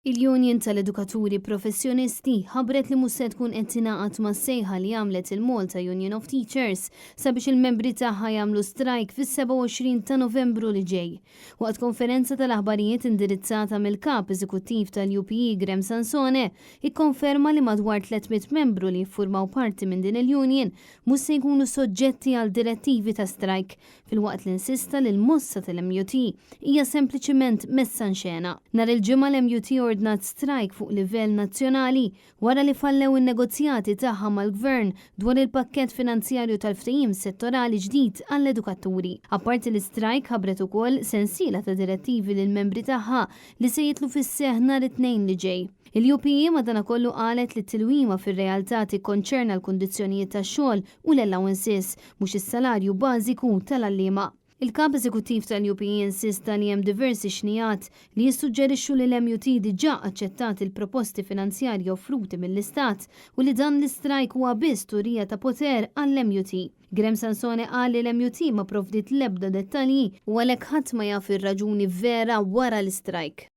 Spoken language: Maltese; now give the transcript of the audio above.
Il-Union tal-Edukaturi Professjonisti ħabbret li mhux se tkun qed tingħaqad mas-sejħa li għamlet il-Malta Union of Teachers sabiex il-membri tagħha jagħmlu strajk fis-27 ta' Novembru li ġej. Waqt konferenza tal-aħbarijiet indirizzata mill-Kap Eżekuttiv tal-UPE Graham Sansone, ikkonferma li madwar 300 membru li jiffurmaw parti minn din il-union mhux se jkunu soġġetti għal direttivi ta' strajk filwaqt li insista li l-mossa tal-MUT hija sempliċiment messa in xena. Nhar il-Ġimgħa l-MUT ordnat strajk fuq livell nazzjonali wara li fallew in-negozjati tagħha mal-Gvern dwar il-pakkett finanzjarju tal-ftehim settorali ġdid għall-edukaturi. Apparti l-istrajk ħabbret ukoll sensiela ta' direttivi lill-membri tagħha li se jidħlu fis-seħħ nhar it-Tnejn li ġej. Il-UPE madanakollu qalet li t-tilwima fir-realtà tikkonċerna l-kundizzjonijiet tax-xogħol u l-allowances, mhux is-salarju bażiku tal-għalliema. Il-Kap Eżekuttiv tal-UPE insista li hemm diversi xnigħat li jissuġġerixxu li l-MUT diġà aċċettat il-proposti finanzjarji offruti mill-Istat u li dan l-istrajk huwa biss turija ta' poter għall-MUT. Graham Sansone qal li l-MUT ma provdiet l-ebda dettalji u għalhekk ħadd ma jaf ir-raġuni vera wara l-istrajk.